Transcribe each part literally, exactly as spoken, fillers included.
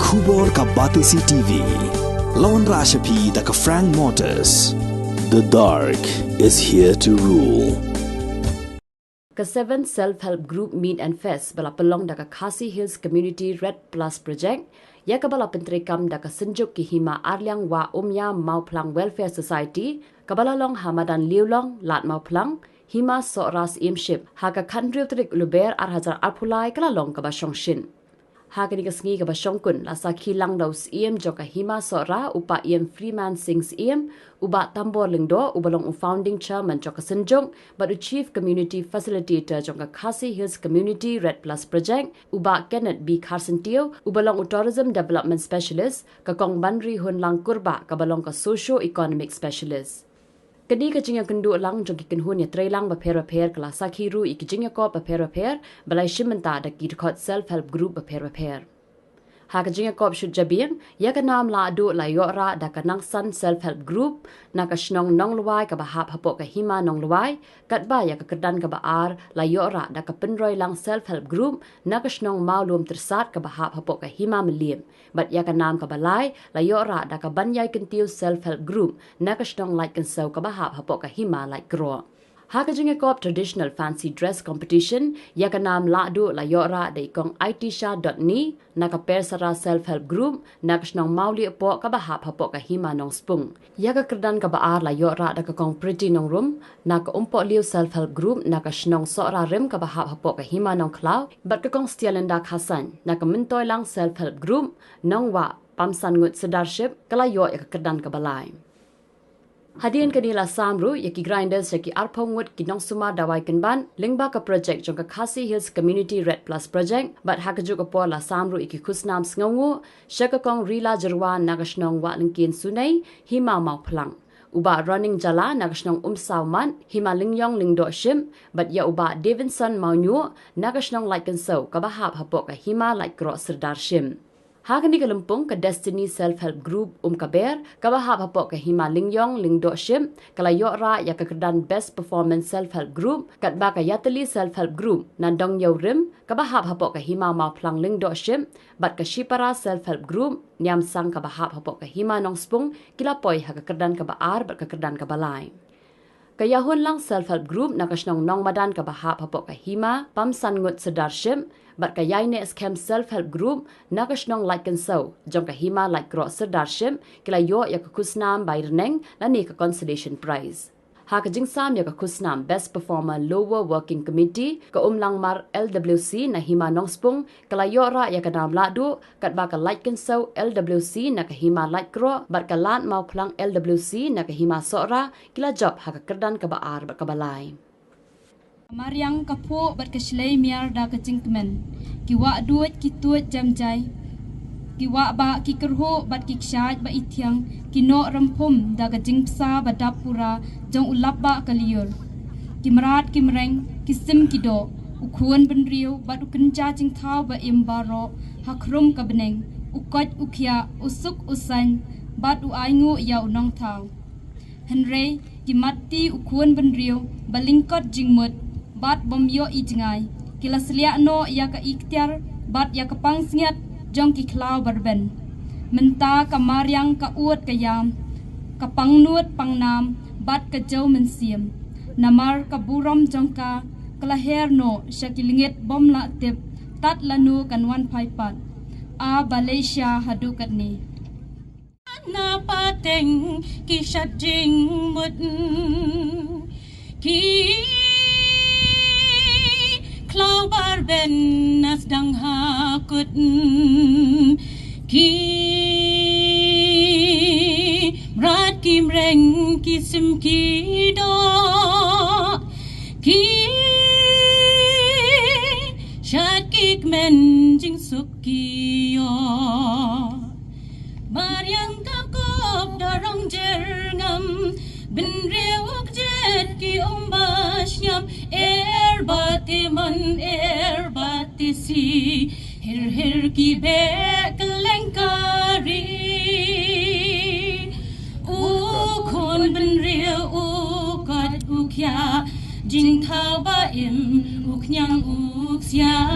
Khubor ka Batesi T V. Lawan Rashapi da ka Frank Motors. The dark is here to rule. Ka Seventh Self Help Group Meet and Fest ba la pynlong da ka Khasi Hills Community Red Plus Project, ïa kaba la pyntreikam da ka Synjuk ki Hima Arliang Wah Umïa Mawphlang Welfare Society, kaba la long ha madan Liulong, Lad Mawphlang, Hima Sohra Syiemship, ha ka khathynriew tarik u Lber ar hajar arphew lai, ka la long kaba shongshit. Ha kane ka sngi kaba shongkun, la sakhi lang da u Syiem jong ka Hima Sohra, u Paiem Freeman Singh Syiem, u Bah Tambor Lyngdoh, uba long u Founding Chairman jong ka Synjuk, bad u Chief Community Facilitator jong ka Khasi Hills Community Red Plus Project, u Bah Kenneth B Kharsyntiew, uba long u Tourism Development Specialist, ka Kong Banrihunlang Kurbah, kaba long ka Socio Economic Specialist. Kane ka jingïakynduh lang jong ki kynhun ïatreilang bapher bapher ka la sakhi ruh ïa ki jingïakop bapher bapher ba la ïashim bynta da ki dkhot Self Help Group bapher bapher. Ha ka jingïakop shut jabieng, ïa ka nam lahduh la ïoh rah da ka Nangsan Self Help Group na ka shnong Nonglwai kaba hap hapoh ka Hima Nonglwai, katba ïa ka kyrdan kaba ar la ïoh rah da ka Pynroilang Self Help Group na ka shnong Mawlum Tyrsad kaba hap hapoh ka Hima Mylliem. Bad ïa ka nam kaba lai la ïoh rah da ka Banïai Kyntiew Self Help Group na ka shnong Laitkynsew kaba hap hapoh ka Hima Laitkroh. Ha ka jingïakop Traditional Fancy Dress Competition, ïa ka nam lahduh la ïoh rah da i Kong Aitisha Dotni na ka Persara Self Help Group na ka shnong Mawliehpoh kaba hap hapoh ka Hima Nongspung. Ïa ka kyrdan kaba ar la ïoh rah da ka Kong Pretty Nongrum na ka Umpohliew Self Help Group na ka shnong Sohrarim kaba hap hapoh ka Hima Nongkhlaw, bad ka Kong Stialinda Khasain na ka Myntoilang Self Help Group, Nongwah, Pamsanngut Sirdarship, ka la ïoh ïa ka kyrdan kaba lai. Hadien kane la sam ruh ïa ki grinders ïa ki arphew ngut ki nongsumar dawai kynbat lyngba ka project jong ka Khasi Hills Community Red Plus Project, bad ha kajuh ka por la sam ruh ïa ki khusnam sngewnguh sha ka Kong Rila Jyrwan na ka shnong Wahlyngkien Sunei, Hima Mawphlang, u Bah Roning Jala na ka shnong Umsaw Mat, Hima Lyngiong Lyngdoh Ship, bad ïa u Bah Davidson Mawñiuh na ka shnong Laitkynsew kaba hap hapoh ka Hima Laitkroh Sirdarship. Ha kane ka lympung ka Destiny Self Help Group Umkaber kaba hap hapoh ka Hima Lyngiong Lyngdoh Ship ka la ïoh rah ïa ka kyrdan Best Performance Self Help Group, katba ka Ïatylli Self Help Group na Dongïewrim kaba hap hapoh ka Hima Mawphlang Lyngdoh Ship bad ka Shipara Self Help Group, Niamsang kaba hap hapoh ka Hima Nongspung, ki la poi ha ka kyrdan kaba ar bad ka kyrdan kaba lai. Ka Ïahunlang Self Help Group na ka shnong Nongmadan kaba hap hapoh ka Hima Pamsanngut Sirdarship bad ka Ïaineh Skhem Self Help Group na ka shnong Laitkynsew jong ka Hima Laitkroh Sirdarship ki la ïoh ïa ka khusnam bai rneng lane ka consolation prize. Ha ka jingsam ïa ka khusnam Best Performer Lower Working Committee, ka Umlangmar L W C na Hima Nongspung ka la ïoh rah ïa ka nam lahduh, katba ka Laitkynsew L W C na ka Hima Laitkroh bad ka Lad Mawphlang L W C na ka Hima Sohra ki la jop ha ka kyrdan kaba ar bad kaba lai. Ka mariang ka phuh bad ka shlei miar da ka jingkmen. Ki wah duid ki tuid jam jai. Ki wah bah ki kyrhuh bad ki kshaid ba ithiang ki noh rymphum da ka jingpsa ba dap pura jong u lap bah ka liur. Ki mrad ki mreng, ki sim ki doh, u khun bynriew bad u kynja jingthaw ba im baroh ha khrum ka bneng, u koit u khiah, u suk u saiñ bad u ainguh ïa u nongthaw. Hynrei ki matti u khun bynriew ba lyngkot jingmut bad bym ïoh i jngai, ki la sliah noh ïa ka iktiar bad ïa ka pangsngiat jong ki khlaw ba rben. Mynta ka mariang ka ud ka ïam, ka pangnud pangnam bad ka jew mynsiem. Namar ka burom jong ka ka la her noh sha ki lyngngoh bym lah tip tad lano kan wan phai pat. A Malaysia haduh katne. Na pateng ki shad jingmut, ki khlaw ba rben na sdang ha kut, ki mrad ki mreng ki sim ki doh, ki shad ki kmen jingsuk ki ïoh. Mariang ka kop da rong jer ngam, bynriew u kjit ki um ba shngam, er ba te mon, er ba te si, hir hir ki beh kylleng ka ri. U khun bynriew u koit u khiah, jingthaw ba im u khñiang u ksiah.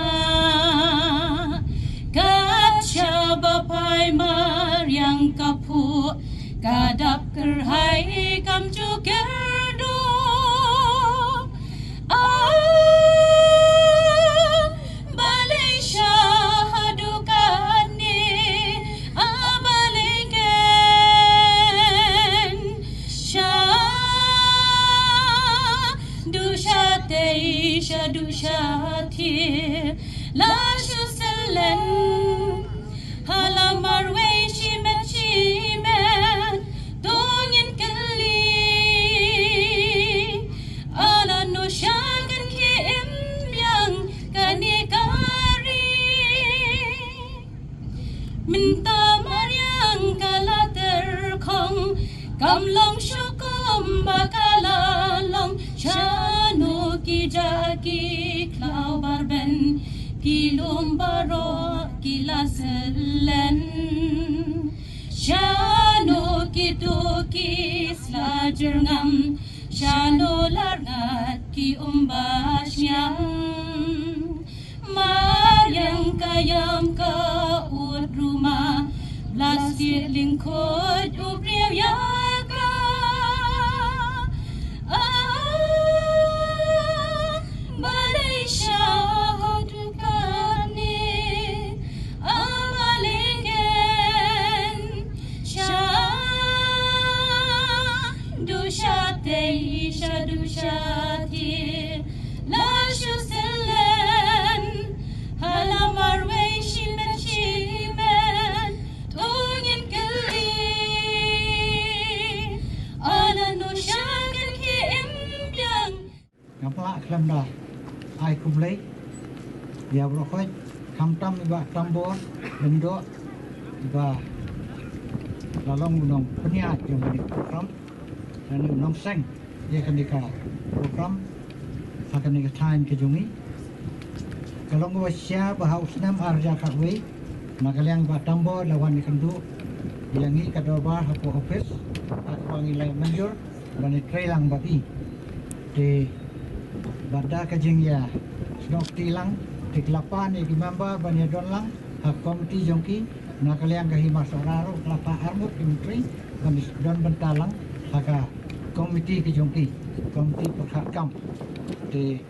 Kat shaba pha Mariang ka phuh, ka dap kyrhai kam ju kyrduh. Ah, balei sha haduh katne, ah, balei ken sha duh shatei, sha duh shathiah, la shu syllen. Ha la marwei shimet shimet, to ngin kylli. Ah lano sha kan khie im biang kane ka ri. Mynta mariang ka la tyrkhong, kam long shuh kumba ka la long. Shano ki jah ki khlaw barben, ki lum baroh ki la syllen. Shano ki tuh ki sla jyrngam, shano la rngat ki um ba shñiang. Mariang ka ïam ka ud ruma, plastik lyngkhuid u briew ïa ka. Ah, balei sha haduh katne, ah, balei ken sha duh shatei, sha duh shathiah, la shu syllen. Ha la marwei shimet shimet, to ngin kylli. Ah lano sha kan khie im biang. Ngam lah khlem da ai khublei ïa baroh khoit, khamtam i Bah Tambor Lyngdoh, i ba la long u nongpynïaid jong kane ka program, lane u nongseng ïa kane ka program ha kane ka thaiñ ka jong ngi. Ka long kaba shisha ba ha u snem ar hajar khatwei, na ka liang Bah Tambor la wan ïakynduh ïa ngi ka dorbar hapoh office, ha kaba ngi la mynjur ban ïatreilang bad i. Te bad da ka jingïasnoh kti lang, te ki la pan ïa ki member ban ïadon lang ha komiti jong ki, na ka liang ka Hima Sohra ruh ka la pan arngut ki myntri ban don bynta lang ha ka komiti ka jong ki, komiti pyrkhat kam. Te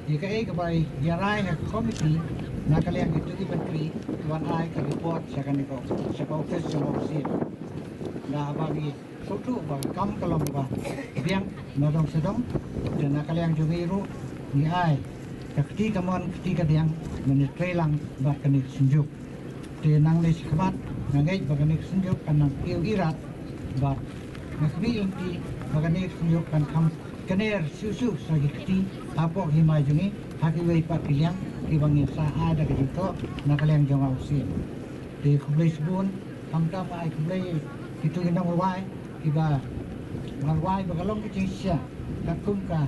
ïa kaei kaba ïa rai ha ka komiti, na ka liang kito ki myntri wan ai ka report sha kane ka, sha ka office jong u Siem. Da haba ngi sngewthuh ba ka kam ka long kaba biang na dong sha dong, te na ka liang jong ngi ruh ngi ai ka kti kamon kti kadiang ban ïatreilang bad kane ka Synjuk. Te nangne shakhmat nga ngeit ba kane ka Synjuk kan nang kiew irat, bad nga khmih lynti ba kane ka Synjuk kan kham kner shuh shuh sa ki kti hapoh hima jong ngi ha kiwei pat ki liang kiba ngin sa ai da ka jingthoh na ka liang jong u Siem. Te khublei shibun, khamtam ai khublei kito ki nongrwai kiba rwai ba ka long ka jingshisha katkum ka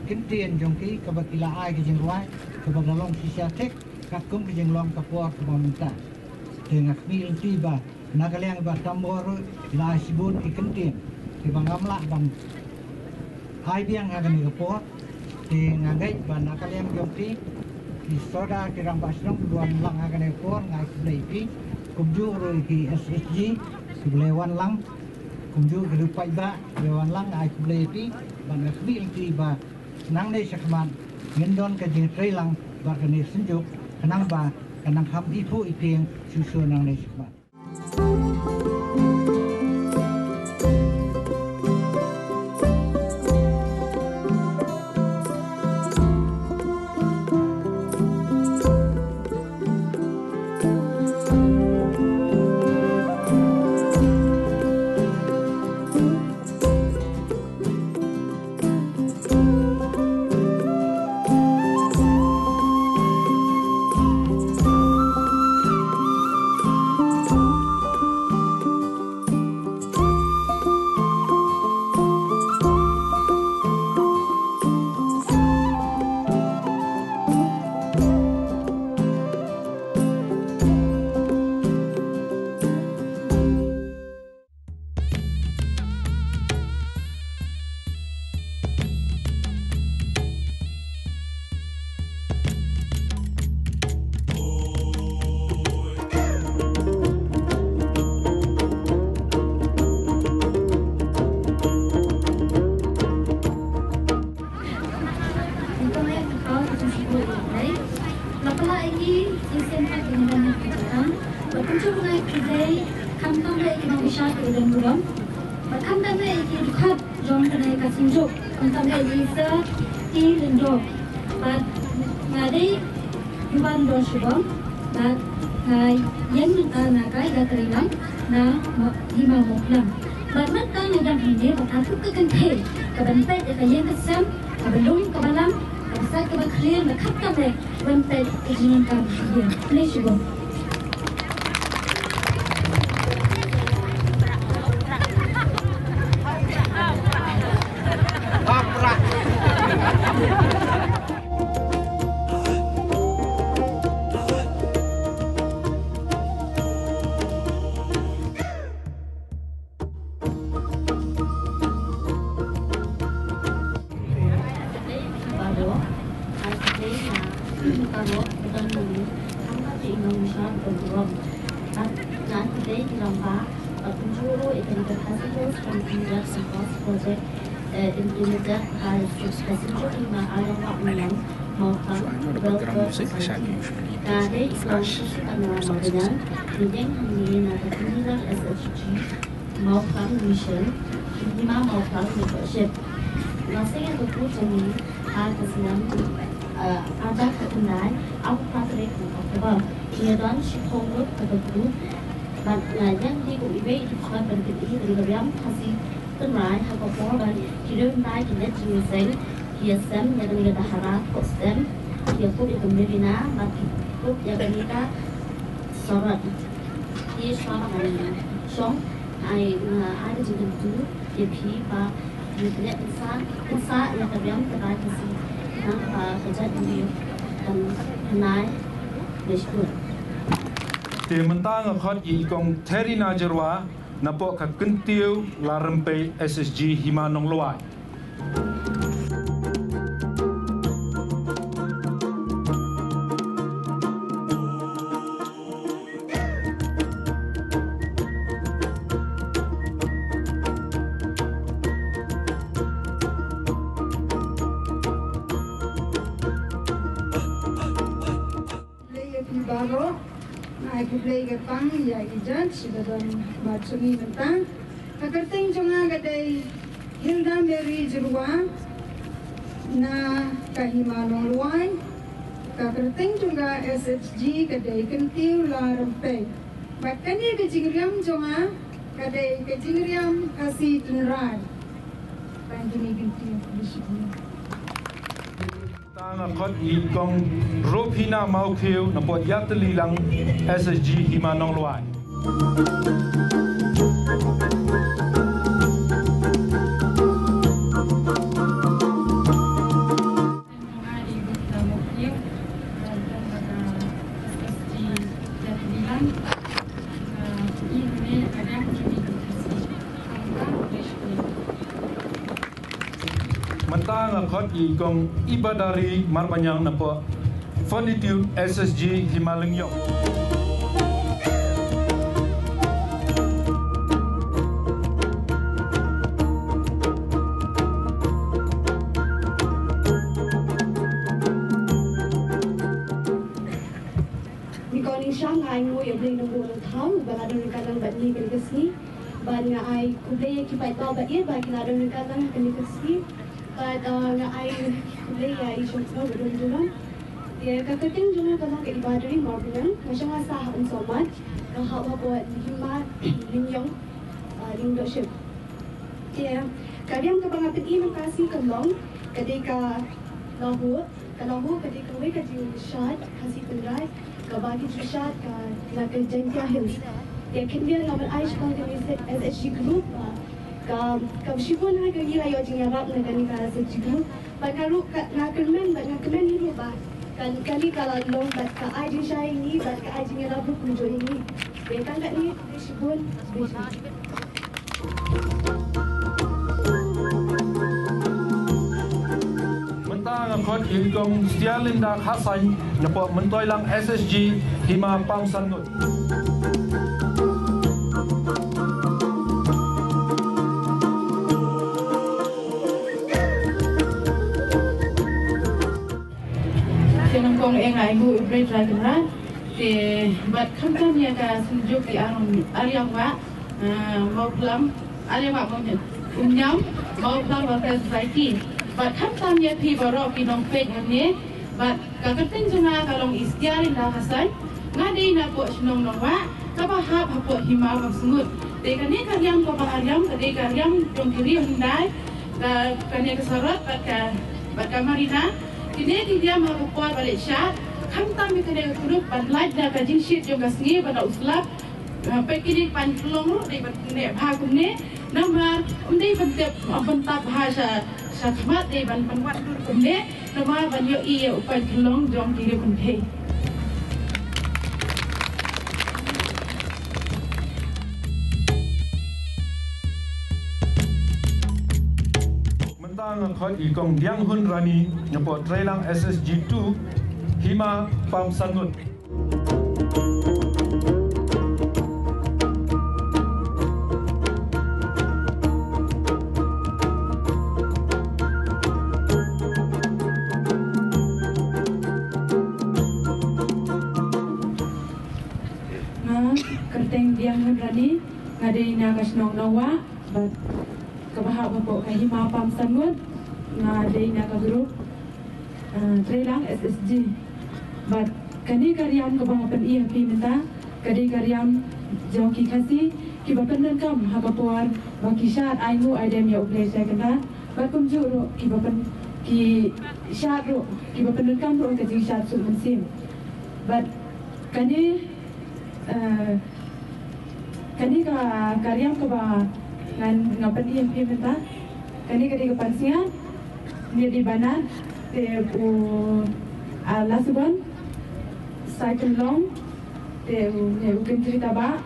ktien jong ki kaba ki la ai ka jingrwai kaba ka long shisha thik katkum ka jinglong ka por kaba mynta. Te nga khmih lynti ba na ka liang Bah Tambor ruh la ai shibun ki ktien kiba ngam lah ban ai biang ha kane ka por. Te nga ngeit ba na ka liang jong phi, ki Sohra, ki Rangbah Shnong kiba wan lang ha kane ka por, nga ai khublei ïa phi. Kumjuh ruh ïa ki S H G kiba la wan lang, kumjuh ki riew paidbah kiba wan lang, nga ai khublei ïa phi. Bad nga khmih lynti ba nangne shakhmat ngin don ka jingtreilang bad kane ka Synjuk, khnang ba kan nang kham iphuh iphieng shuh shuh nangne shakhmat. Shuh nga ai khublei khamtam leh ïa ki nongshad kiba don burom bad khamtam leh ïa ki dkhot jong kane ka seng jong, khamtam leh ïa i Sir T Lyngdoh. Bad nga dei Yuban Dor Shibon bad nga ïeng mynta na ka ïatrei lang na Mo-, Hima Mawphlang. Bad mynta nga ïeng hangne bad atu ka kynthei kaban peit ïa ka ïing ka sem kaba lum kaba lang, kaba sait kaba khlieh, bad khamtam leh ban peit ïa ka jingdonkam ka ïing. Khublei shibun. Implemented by Passenger Hima Airline Mawphlang Welfare Society. Ka dei i kong Sisi Anwar Mawphlang, ïeng hangne na ka Tynrai S H G Mawphlang Mission, Hima Mawphlang Membership. Nga seng ïa ka kut jong ngi ha ka snem, eh, arhajar khyndai arphew phra tarik u October. Ngi don shiphew ngut ka kut bad nga ïeng hi kum iwei i dkhot ban pyni ïa ka riam Khasi Tynrai ha ka por ba ki riew trai ki leit jingïaseng, ki ïasem ïa kane ka dahara Thohstem, ki ïakup ïa ka Merina bad ki kup ïa kane ka Sorot. Te shuwa ba ngan shong, ai, nga ai ka jingkyntu ïa phi ba phin leh pynsah, pynsah ïa ka riam ka bai Khasi, nang ba ka jaitbynriew kan thymmai. Khublei shibun. Te mynta nga khot ïa i kong Therina Jyrwa napoh ka Kyntiew Larympei S H G Hima Nonglwai. Khublei ïa phi baroh, nga ai khublei kyrpang ïa i judge ba don bad jong ngi mynta. Ka kyrteng jong nga ka dei Hilda Mary Jyrwa na ka Hima Nonglwai. Ka kyrteng jong ka S H G ka dei Kyntiew Larympei. Bad kane ka jingriam jong nga ka dei ka jingriam Khasi Tynrai. Tang kine ki kyntiew. Tang nga khot ïa i kong Ropina Mawkhiew napoh Ïatylli Lang S H G Hima Nonglwai. Mynta nga khot ïa i kong Ibadari Marbaniang napoh Fortitude S H G Hima Lyngngoh. Ngi kong Ningsha, nga ai nguh ïa U Blei Nongbuh Nongthaw ba la don ryngkat lang bad ngi kane ka sngi. Bad nga ai khublei ïa ki paidbah ba ïeit ba ki la don ryngkat lang kane ka sngi. Bad, uh, nga ai khublei ïa i shongknor ba don jingmut. Ïa ka kyrteng jong nga ka long ka Ibadari Marbaniang, nga shong nga sah ha Umsawmat, nga hap hapoh Hima Lyngngoh, uh, Lyngdohship. Ïa ka riam kaba nga pyni mynta shi ka long ka dei ka Lahuh. Ka Lahuh ka dei kawei ka jingshad Khasi Tynrai kaba ki ju shad ka na ka Jaintia Hills. Te khyndiat nga ban ai shaphang kane ka S H G group ba ka, ka shibun ha ka ngi la ïoh jingïarap na kane ka S H G group. Bad nga ruh ka, nga kyrmen bad nga kmen hi ruh ba ka, kane ka la long bad ka ai jingshai ïa ngi bad ka ai jingïarap ruh kumjuh ïa ngi. Te tang katne, shibun, shibun. Mynta nga khot ïa i kong Stialinda Khasain napoh Myntoilang S H G Hima Pamsanngut. Te nyngkong eh nga ai nguh ïa U Blei Trai Kynrad. Te bad khamtam ïa ka Synjuk ki Ar-, Ariang Wah, ah, Mawphlang, Ariang Wah Mawniam, Umniam, Mawphlang Welfare Society. Bad khamtam ïa phi baroh ki nongpeit hangne, bad ka kyrteng jong nga ka long Istiar Indah Hassan, nga dei na poh shnong Nongwah, kaba hap hapoh Hima Bangsngut. Te kane ka riam kaba nga riam ka dei ka riam jong ki riew hyndai, ka, kane ka Sarot bad ka, bad ka Marina. Kine ki riam ha ka por ba leit shad, khamtam ïa kane ka group ban lait da ka jingshit jong ka sngi bad da u slap. Ah, peit kine ki pankhyllong ruh dei ban neh bha kumne. Namar ym dei ban tep, ym ban tap bha sha, sha khmat, dei ban pynwad dur kumne. Namar ban ïohi ïa u pankhyllong jong ki riew kynthei. Mynta nga khot i Kong Dianghun Rani, napoh Treilang S S G two, Hima Pamsanngut. Nga kyrteng Dianghun Rani, nga dei na ka shnong Nongwah, bad kaba hap hapoh ka Hima Pamsanngut, nga dei na ka group, ah, Treilang S S G. Bad kane ka riam kaba nga pyni ha phi mynta, ka dei ka riam jong ki Khasi, kiba pyndonkam ha ka por ba ki shad ai nguh ai dem ïa U Blei sha kynta. Bad kumjuh ruh kiba pyn, ki shad ruh, kiba pyndonkam ruh ka jingshad suk mynsiem. Bad kane, eh, kane ka, ka riam kaba ngan, nga pyni ïa phi mynta. Kane ka dei ka Pansngiat, ne dei Banat, te u, ah, Lasibon, Saityllong, te u, ne u Kynjri Taba.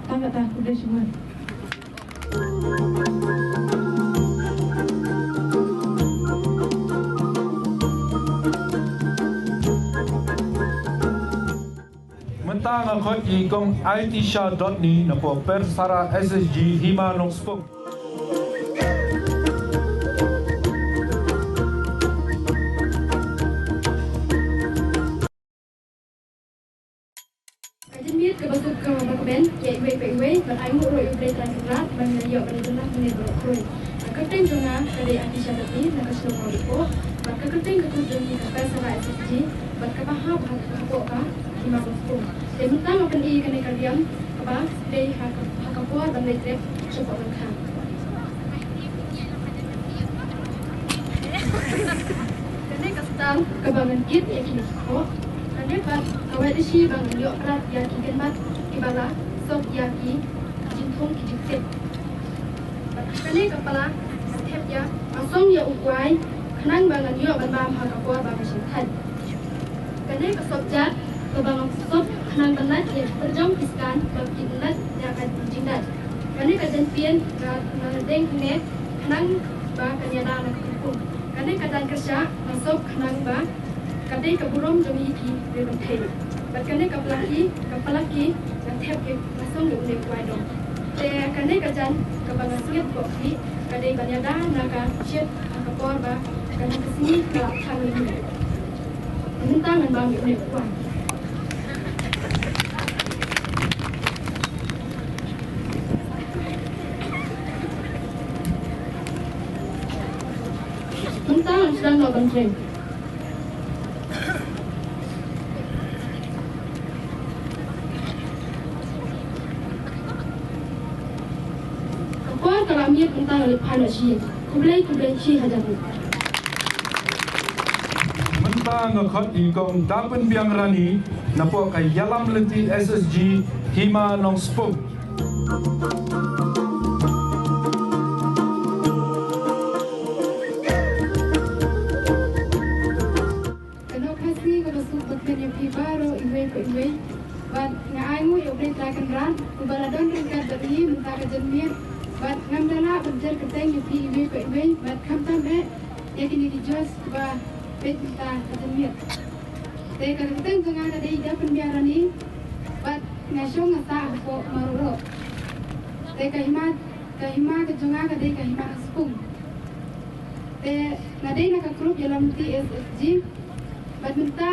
Tang kata, khublei shibun. Mynta nga khot i Kong Aitisha Dotni napoh Persara S S G Hima Nongspung. Ka jingmut kaba suk kaba kmen ïa iwei pa iwei, bad ai nguh ruh ïa U Blei Trai Kynrad ban ïa ïoh ban ïa jumlah mynne baroh khrui. Ka kyrteng jong nga ka dei Atisha Dotni na ka shnong Mawlieh, bad ka kyrteng ka group jong ngi ka Persara S S G, bad kaba hap ha, hapoh ka Hima Bangsngut. Te mynta nga pyni kane ka riam kaba dei ha ka, ha ka por ban leit rep shapoh ryngkang. Kane ka style kaba ngan kit ïa kine ki khoh. Kane pat ka wait da shi ba ngan ïoh krat ïa ki kynmat kiba la sop ïa ki jingthung ki jingtip. Kane ka pla nga thep ïa, nga song ïa u kwai khnang ba ngan ïoh ban bam ha ka por ba nga shim thait. Kane ka sop jat kaba nga sop khnang ban lait ïa ki pyrjong ki skan ba kin lait ïa ka jinglait. Kane ka jaiñpien nga, nga deng hangne khnang ba kan ïada na ka kyrkhu. Kane ka jaiñkyrshah nga sop khnang ba ka dei ka burom jong ngi ki riew kynthei. Bad kane ka palaki, ka palaki nga thep ïa, nga song ïa une u kwai dong. Te kane ka jaiñ kaba nga sngiat bok hi ka dei ban ïada na ka shit ha ka por ba kane ka sngi ka la khang ïa ngi. Mynta ngan bam ïa une u kwai. Mynta ngan sdang noh ban trei. Ka por ka la miet, mynta ngan leit phai noh sha ïing. Khublei, khublei shi hajar nguh. Mynta nga khot i Kong Dapynbiang Rani napoh ka Ïalam Lynti S S G Hima Nongspung. Ka Nohkhasi kaba suk bakmen ïa phi baroh iwei pa iwei. Bad nga ai nguh ïa U Blei Trai Kynrad uba la don ryngkat bad ngi mynta ka janmiet. Bad ngam da lah ban jer kyrteng ïa phi iwei pa iwei, bad khamtam eh ïa kine ki judge kiba peit mynta ka janmiet. Te ka kyrteng jong nga ka dei Dapynbiang Rani, bad nga shong nga sah hapoh Mawroh. Te ka hima, ka hima ka jong nga ka dei ka Hima Nongspung. Te nga dei na ka group Ïalam Lynti S S G. Bad mynta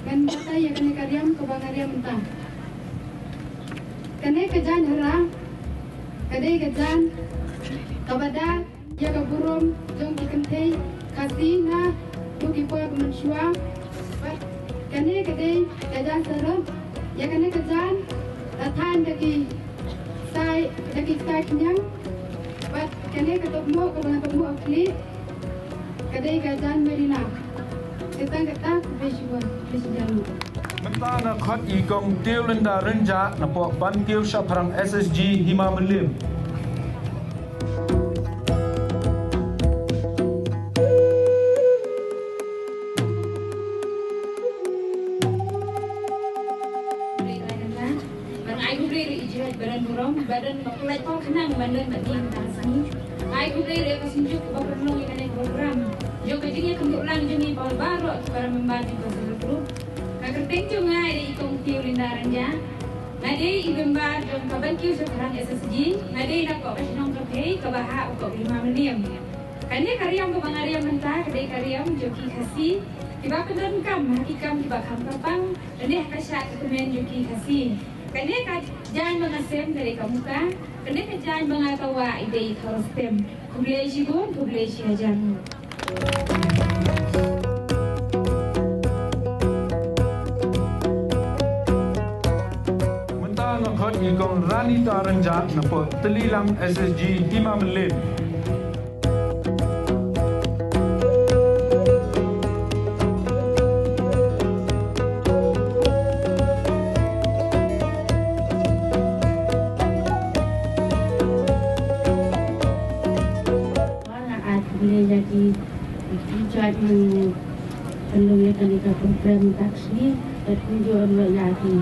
Ngan batai ïa kane ka riam kaba nga riam mynta. Kane ka jaiñ hera ka dei ka jaiñ kaba da ïa ka burom jong ki kynthei Khasi na ki por mynshuwa. Bad kane ka dei ka jaiñ sarok. Ïa kane ka jaiñ la thaiñ da ki sai, da ki sai khñiang. Bad kane ka tokmo kaba nga tokmo ha khlieh ka dei ka jaiñ Merina. Te tang kata, khublei shibun, khublei shibun. Mynta nga khot i Kong Tiew Linda Rynjah napoh ban kiew shaphrang S S G Hima Mylliem. Ban ai khublei ruh ïa i Jihad ba don burom, ba don ba pynlait paw khnang ban don bad ngi mynta ka sngi. Ai khublei ruh ïa ka Synjuk kaba pynlong ïa kane ka program jong ka jingïakynduh lang jong ngi baroh, baroh ki para member jong ka Synjuk group. Ka kyrteng jong nga dei i Kong Tiew Linda Rynjah. Nga dei i member jong ka ban kiew shaphrang S S G. Nga dei na ka shnong Kyrphei kaba hap ka Hima Mylliem. Kane ka riam kaba nga riam mynta ka dei ka riam jong ki Khasi kiba pyndonkam ha ki kam kiba kham kyrpang, lane ha ka shad ka kmen jong ki Khasi. Kane ka jaiñ ba nga sem ka dei ka muka, kane ka jaiñ ba nga tawah i dei i kharos tem. Khublei shibun, khublei shihajar. Mynta nga khot i Kong Ranita Rynjah napoh Tylli Lang S S G Hima Mylliem. Nga ai khublei ïa ki, ki jait nongpynlong ïa kane ka program mynta ka sngi, bad kumjuh ruh ïa ki,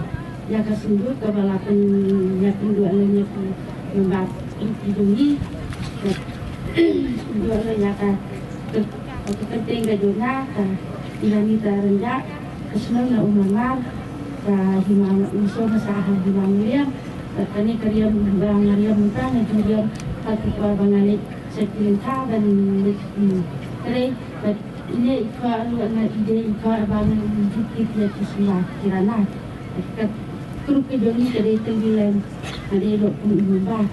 ïa ka Synjuk kaba la pynïakynduh lem ïa ki, ïa ki jong ngi. Bad kumjuh ruh ïa ka, ka, ka kyrteng ka jong nga ka Ilanita Rynjah, ka shnong na Ummarmar, ka Hima, u shnong ka sah ha Hima Mylliem. Bad kane ka riam ba nga riam mynta nga ju riam ha ka por ba nga leit sha ki lyngkha ban leit, hmm, trei. Bad ine i khot ruh nga, i dei i khot ba nga ju kit ïa ki sla ki rana. Ka group ka jong ngi ka dei Tylli Lang, ka dei ruh kum i member.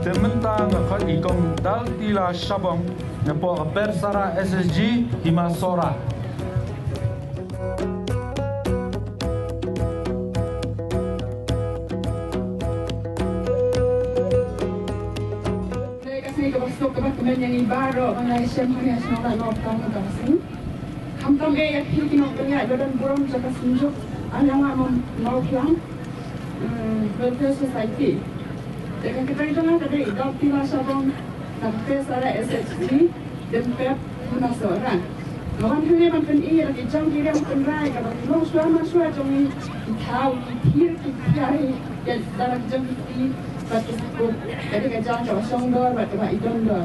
Te mynta nga khot i Kong Daltila Shabong napoh Persara S S G Hima Sohra. Dei ka sngi kaba suk kaba kmen ïa ngi baroh ban ïashem ha ïa shnong Lad Mawphlang mynta ka sngi. Khamtam eh ïa phi ki nongpynïaid ba don burom jong ka Synjuk Ariang Lad Mawphlang, eh, Welfare Society. Te ka kyrteng jong nga ka dei Daltila Shabong na ka Persara S H G. Dempep, Hima Sohra. Nga wan hangne ban pyni ïa la ki jong ki riam tynrai kaba ki longshuwa manshuwa jong ngi, ki thaw, ki thir, ki phiah, ïa la ki jong ki kti bad ki sahkut. Ka dei ka jaiñ kaba shong dor bad kaba i don dor.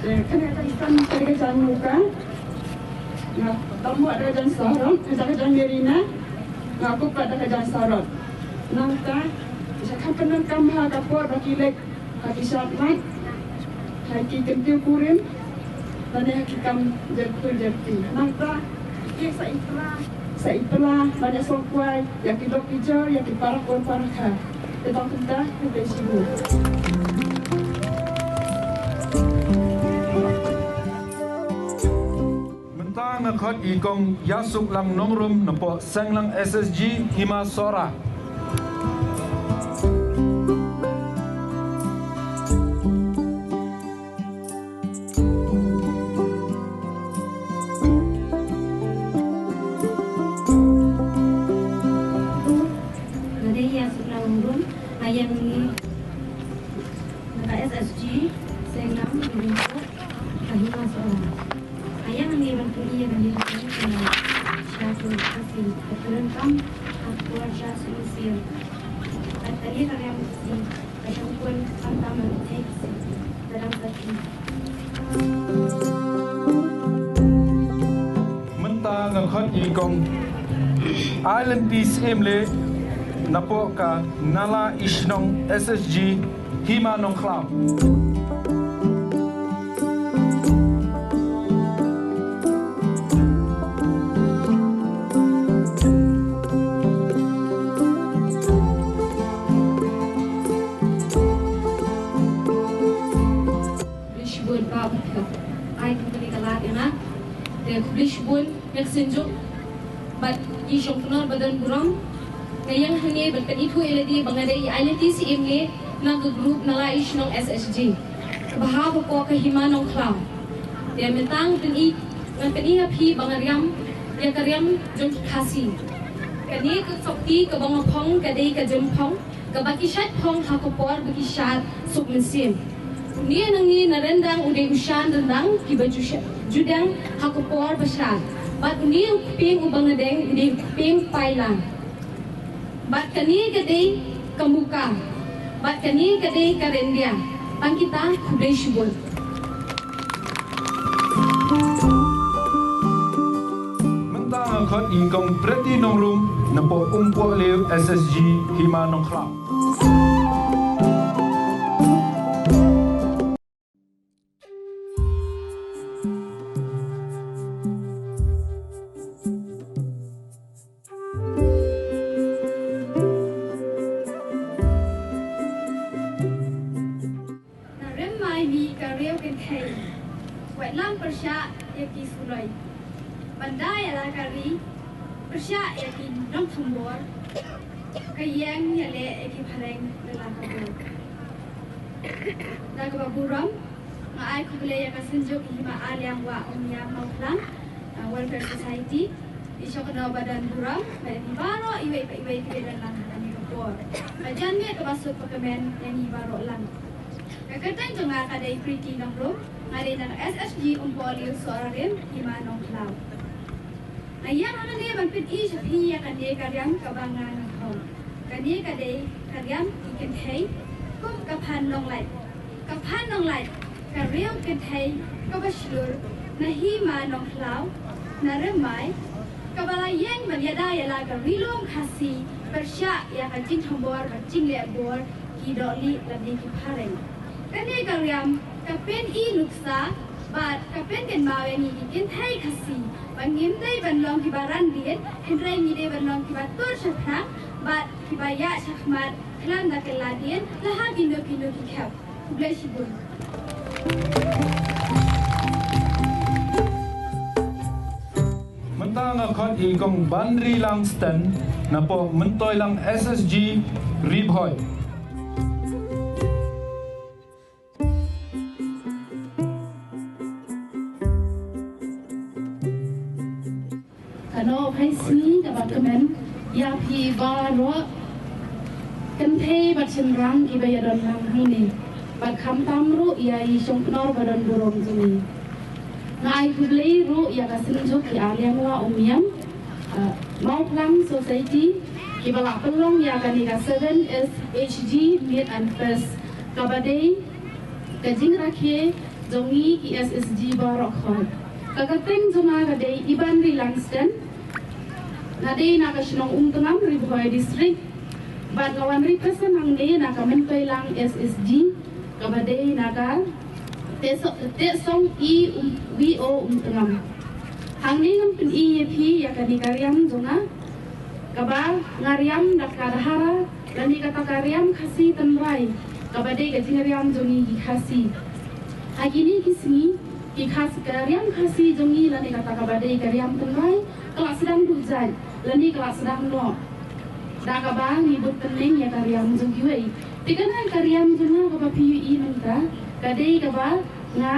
Te kane ka jaiñ san, ka dei ka jaiñ muka. Nga tang mo da ka jaiñ sarok, da ka jaiñ Merina. Nga kup pat da ka jaiñ sarok. Nangta sha kham pyndonkam ha ka por ba ki leit ha ki shad lait, ha ki kyntiew kurim, lane ha ki kam jerkur jerti. Nangta ki sa ipla, sa ipla ban ïasngewkwai ïa ki lok ki jor, ïa ki para kur para kha. Te tang kumta, khublei shibun. Mynta nga khot i Kong Ïasuklang Nongrum napoh Senglang S S G Hima Sohra. Nga dei Ïasuklang Nongrum, nga ïeng hangne na ka S S G Senglang, ka Hima Sohra. Nga ïeng hangne ban pyni ïa ka lynti ka sha ka Khasi ka pyndonkam ha ka por sha sien sien. Bad kane ka riam Khasi ka shongkun khamtam ha ka Khasi ka dang sati. Mynta nga khot i Kong Ailynti Syiemlieh napoh ka Nala Ishnong S S G Hima Nongkhlaw. Khublei shibun Bah Bathiah. Ai khublei ka lad ïa nga. Te khublei shibun. Ngak synjuk bad i shongknor ba don burom. Nga ïeng hangne bad ka ithuh ïa lade ba nga dei i ailati syiem ne na ka group na la i shnong S H G. Ka bha ba ko ka Hima Nongkhlaw. Te mynta nga pyni, nga pyni ïa phi ba nga riam ïa ka riam jong ki Khasi. Kane ka sopti kaba nga phong ka dei ka jemphong. Kaba ki shait phong ha ka por ba ki shad suk mynsiem. Une nangne na ryndang u dei u shan ryndang kiba ju sha-, ju deng ha ka por ba shad. Bad une u kpieng uba nga deng u dei u kpieng pailang. Bad kane ka dei ka muka. Bad kane ka dei ka ryndia. Tang kita, khublei shibun. Mynta nga khot ïa i Kong Pretty Nongrum napoh Umpohliew S H G Hima Nongkhlaw. Na rem mai mi ka riew kynthei. Wat lam pyrshah ïa ki suloi. Ban da ïa la ka ri pyrshah ïa ki nongthombor. Ka ïeng ïa leh ïa ki phareng da la ka bor. Da kaba burom nga ai khublei ïa ka synjuk i Hima Aliang Wah Umiam Mawphlang, uh, Welfare Society. I shongknor ba don burom, bad ïa ngi baroh iwei pa iwei kiba don lang ha kane ka por. Ka janmiet kaba suk ba kmen ïa ngi baroh lang. Ka kyrteng jong nga ka dei Pretty Nongrum, nga dei na ka S H G Umpohliew Sohra Rim, Hima Nongkhlaw. Nga ïeng hangne ban pyni sha phi ïa kane ka riam kaba nga nga phong. Kane ka dei ka riam ki kynthei kum ka Phan Nonglait. Ka Phan Nonglait, ka riew kynthei kaba shlur na Hima Nongkhlaw, na Rymbai, kaba la ïeng ban ïada ïa la ka Ri Lum Khasi pyrshah ïa ka jingthombor bad jingleh bor ki dohlieh lane ki phareng. Kane ka riam ka pyni nuksa bad ka pynkynmaw ïa ngi ki kynthei Khasi ba ngim dei ban long kiba ran dien, hynrei ngi dei ban long kiba tur shaphrang bad kiba ïaid shakhmat khlem da kylla dien la ha kino kino ki khep. Khublei shibun. Mynta nga khot ïa i Kong Banri Langston napoh Myntoilang S H G Ri Bhoi. Kano phai sngi kaba kmen ïa phi baroh kynthei bad shynrang kiba ïadon lang hangne bad khamtam ruh ïa i shongknor ba don burom jong ngi. Nga ai khublei ruh ïa ka synjuk i Aliang Wah Umiam, uh, Mawphlang Society kiba la pynlong ïa kane ka seven S H G Meet and Fest kaba dei ka jingrakhe jong ngi ki S H G baroh khoit. Ka kyrteng jong nga ka dei Ibanri Langston. Nga dei na ka shnong Umtngam, Ri Bhoi District. Bad nga wan represent hangne na ka Myntoilang S H G kaba dei na ka Tehso-, Tehsong i Um-, V O Umtngam. Hangne ngan pyni ïa phi ïa kane ka riam jong nga. Kaba nga riam da ka Dahara lane kata ka riam Khasi tynrai kaba dei ka jingriam jong ngi ki Khasi. Ha kine ki sngi ki Khas-, ka riam Khasi jong ngi lane kata kaba dei ka riam tynrai ka la sdang duh jait lane ka la sdang noh. Da kaba ngi bud tynning ïa ka riam jong kiwei. Te kane ka riam jong nga kaba phi ïohi mynta ka dei kaba nga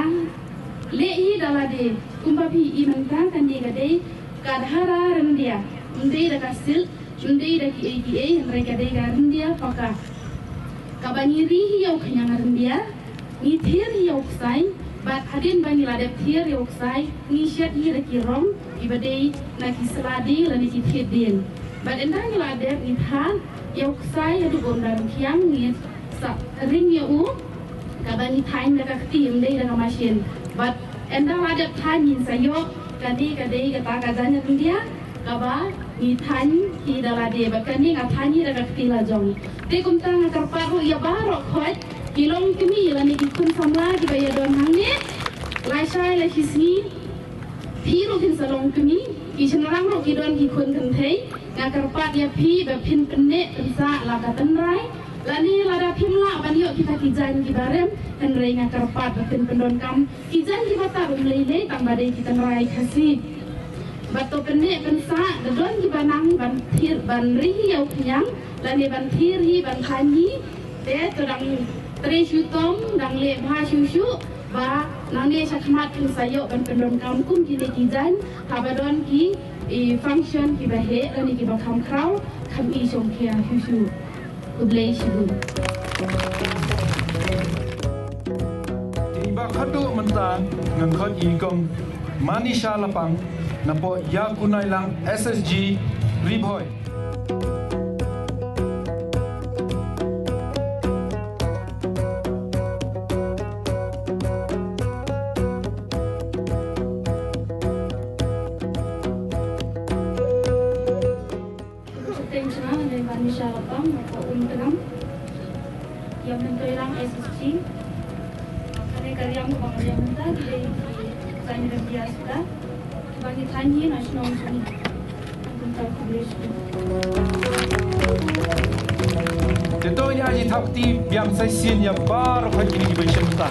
leh hi da lade. Kumba phi ïohi mynta kane ka dei ka Dahara ryndia. Ym dei da ka silk, ym dei da kiei kiei, hynrei ka dei ka ryndia paka. Kaba ngi ri hi ïa u khñiang ryndia, ngi thied hi ïa u ksai, bad hadien ba ngi la dep thied ïa u ksai, ngi shet hi da ki rong kiba dei na ki sla die lane ki thied dien. Bad ynda ngi la dep ngi thad ïa u ksai haduh ba un da rngkhiang, ngi sa ring ïa u, kaba ngi thaiñ da ka kti, ym dei da ka machine. Bad ynda la dep thaiñ ngin sa ïoh kane ka dei kata ka jaiñ ryndia kaba ngi thaiñ hi da lade, bad kane nga thaiñ hi da ka kti la jong. Te kumta nga kyrpad ruh ïa baroh khoit Ki longkmie lane ki khun samla kiba ïadon hangne, lashai lashisngi phi ruh phin sa longkmie, ki shynrang ruh ki don ki khun kynthei. Nga kyrpad ïa phi ba phin pynneh pynsah la ka tynrai, lane lada phim lah ban ïoh kita ki jaiñ kiba rem, hynrei nga kyrpad ba phin pyndonkam ki jaiñ kiba tad um lei lei, tang ba dei ki tynrai Khasi. Bad to pynneh pynsah, da don kiba nang ban thied, ban ri hi ïa u khñiang, lane ban thied hi, ban thaiñ hi. Te to dang trei shu tom, dang leh bha shuh shuh, ba nangne shakhmat kin sa ïoh ban pyndonkam kum kine ki jaiñ, haba don ki, i, function kiba heh lane kiba kham khraw, kham i shongkhia shuh shuh. Khublei shibun. Te ba khadduh mynta ngan khot ïa i Kong Manisha Lapang napoh Ïakunailang S S G, Ri Bhoi. Shuteng chna ngan Manisha Lapang napoh Umtnam, Ïakunailang S S G. Kane ka riam kaba nga riam mynta ki dei ki jaiñ ryndia suda kiba ngi thaiñ hi na shnong jong ngi. Kumta khublei shibun. Te to ïa ji thap kti biang sa shisien ïa baroh kine kiba ïashim bynta.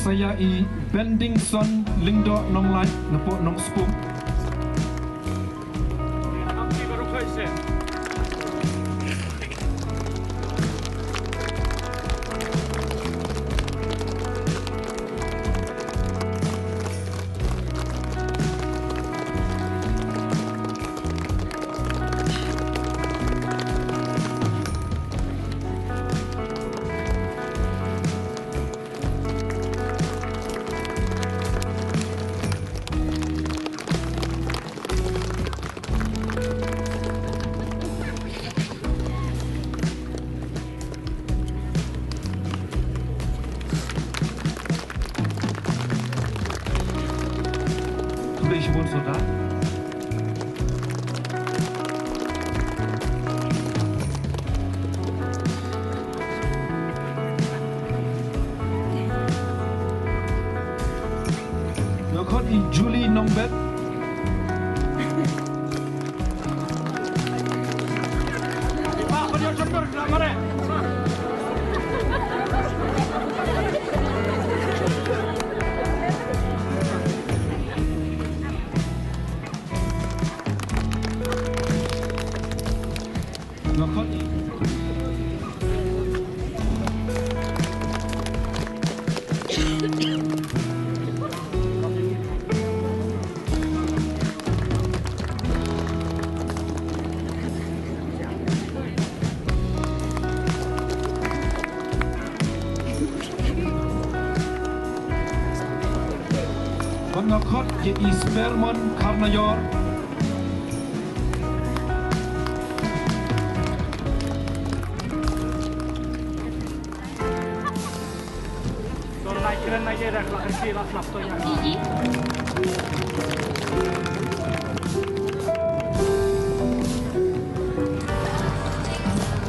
Sa ïa i Bendingson Lyngdoh Nonglait napoh Nongspung. Khublei shibun sordar. Nga khot i Julie Nongbet. Nga khot i. Bad nga khot ïa i Spermon Kharnaior.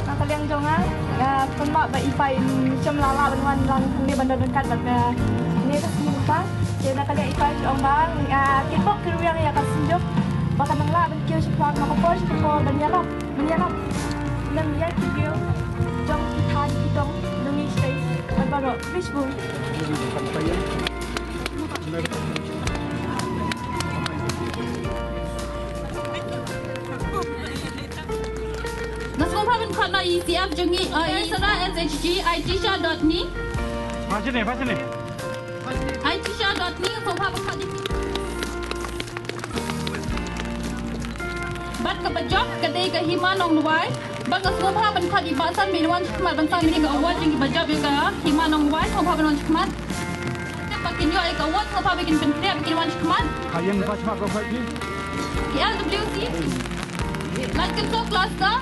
Na ka liang jong nga, nga kynmaw ba i Pai im shym la lah ban wan lang hangne ban don ryngkat bad nga. Kane ka sngi mynta, te na ka liang i Pai i ong ba, ah, kin pok kin wiang ïa ka Synjuk ba kan nang lah ban kiew shaphang na ka por sha ka por ban ïarap, ban ïarap lem ïa ki briew jong ki thaiñ ki dong jong ngi shatei bad baroh. Khublei shibun. Nga sngewbha ban khot na i C F jong ngi, uh, i Sara S H G, i Tisha dot ni. Pha shane, pha shane. I Tisha dot ni, sngewbha ban khot i. Bad kaba jop ka dei ka Hima Nonglwai. Bad nga sngewbha ban khot i Bah San Mei wan shakhmat ban sah ïa ka award jong kiba jop ïa ka Hima Nonglwai, sngewbha ban wan shakhmat. Te ba kin ïoh ïa ka award, sngewbha ba kin pynkhreh, ba kin wan shakhmat. Ka ïeng ba shakhmat ba khot ki. Ki L W C. Laitkynsoh cluster.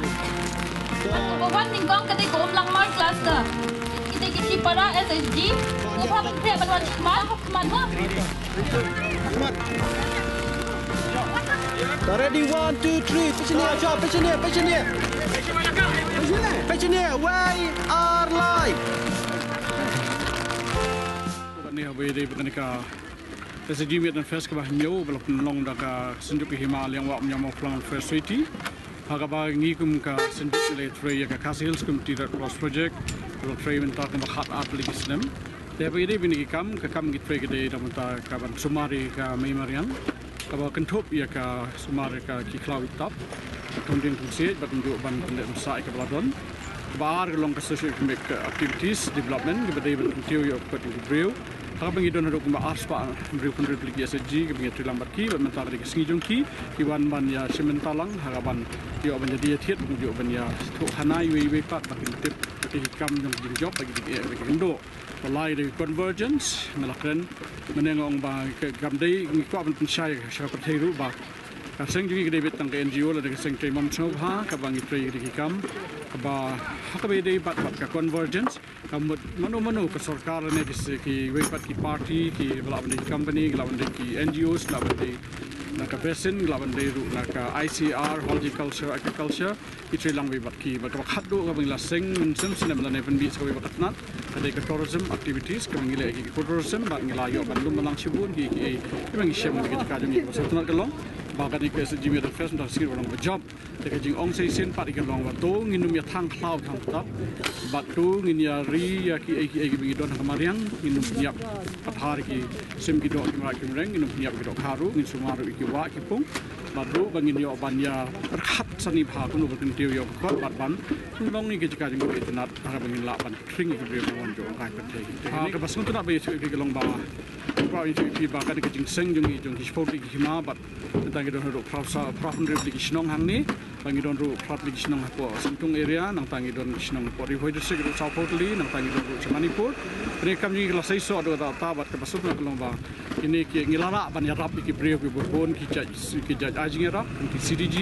Bad kaba wan nyngkong ka dei ka Umlangmar cluster. Kita ki Shipara S H G. Sngewbha ban khreh ban wan shakhmat. Khmat mo. Ready, one, two, three. Peit shane, peit shane, peit shane. Peit shane, we are live. Kane ha ba ïadei bad kane ka S H G Meet and Fest kaba hynñiew ba la pynlong da ka Synjuk ka Hima Liangwah Mawphlang Welfare Society. Ha kaba ngi kum ka Synjuk ngi la trei ïa ka Khasi Hills Community Red Cross Project, la trei mynta kumba khat ar tylli ki snem. Te ba ïadei bad kine ki kam, ka kam ngi trei ka dei da mynta ka ban sumar ïa ka mei mariang, kaba kynthup ïa ka sumar ïa ka ki khlaw ïa tap, ka thung dieng thung siej, bad kumjuh ban pyndep pynsah ïa kaba la don. Kaba ar ka long ka socio-economic activities development, kaba dei ban kyntiew ïa u kot jong ki briew. Ha kaba ngi don haduh kumba arspah hynriew phew hynriew tylli ki S H G, kaba ngi trei lang bad ki, bad mynta ka dei ka sngi jong ki, ki wan ban ïa shim bynta lang, ha kaba ban ïoh ban ïa die ïa thied, ban ïoh ban ïathuh khana iwei iwei pat, ba kin tip ïa ki kam jong ki jingjop, ba ki jingeh, ba ki kynduh. Ba lai dei convergence, nga la kren, mynne nga ong ba ka kam dei, ngi kwah ban pynshai sha ka pyrthei ruh ba ka seng jong ngi ka dei beit tang ka N G O lane ka seng trei mam sngewbha, kaba ngi trei ïa ki kam, kaba ha kaba ïadei bad, bad ka convergence. Ka mut mano mano ka sorkar ne ki se, kiwei pat ki party, kiba lah ban dei ki company, ki lah ban dei ki N G Os, ki lah ban dei na ka basin, ki lah ban dei ruh na ka I C R, horticulture, agriculture, ki trei lang wei bad ki, bad kaba khatduh kaba ngi la seng mynshem snem lane pynbeit sa kawei ba ka tnat, ka dei ka tourism activities, kaba ngi leh ki eco-tourism, bad ngi la ïoh ban lum ban lang shibun ki, ki, kiba ngi shem ki jaka jong ngi kaba sngewtynnat ka long. Ba kane ka S H G Medal Fest mynta sngewbha long ba jop. Te ka jingong sa shisien pat ka long ba to ngin ym ïa thang khlaw thang ktah. Bad to ngin ïa ri ïa kiei kiei kiba ngi don ha ka mariang, ngin ym ïap pat ha ki sim ki doh ki mrad ki mreng, ngin ym ïap ki doh kha ruh, ngin sumar ruh ïa ki wah ki pung. Bad ruh ba ngin ïoh ban ïa pyrkhat sani bha kumno ba kyntiew ïa ka kot bad ban long ïa ka jaka jingkut itynnad ha kaba ngin lah ban khring ïa ki briew ban wan jooh ong kai pyrthei. Te kane kaba sngewtynnat ba ïathuh ïa phi ka long ba Ba ïathuh ïa phi ba kane ka jingseng jong ngi jong ki shiphew tylli ki hima bad nangta ngi don ruh phra sa phra hynriew tylli ki shnong hangne. Ba ngi don ruh phra tylli ki shnong hapoh Sangtung area, nangta ngi don ki shnong hapoh Ri Bhoi District ruh sawphew tylli, nangta ngi don ruh sha Manipur. Kane kam jong ngi ka la sei soh da ta bad kaba sngewtynnat ka long ba kine ki ngi la lah ban ïarap ïa ki briew kiba bun ki jait ki jait ai jingïarap ki C D G,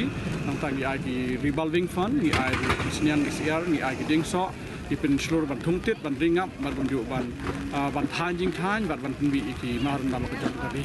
nangta ngi ai ki revolving fund, ngi ai ruh ki sniang ki syiar, ngi ai ki dieng soh, ki pynshlur ban thung tit, ban ri ngap, bad ban juh ban ah, ban thaiñ jingthaiñ bad ban pynmih ïa ki mar na la ka jong ka ri.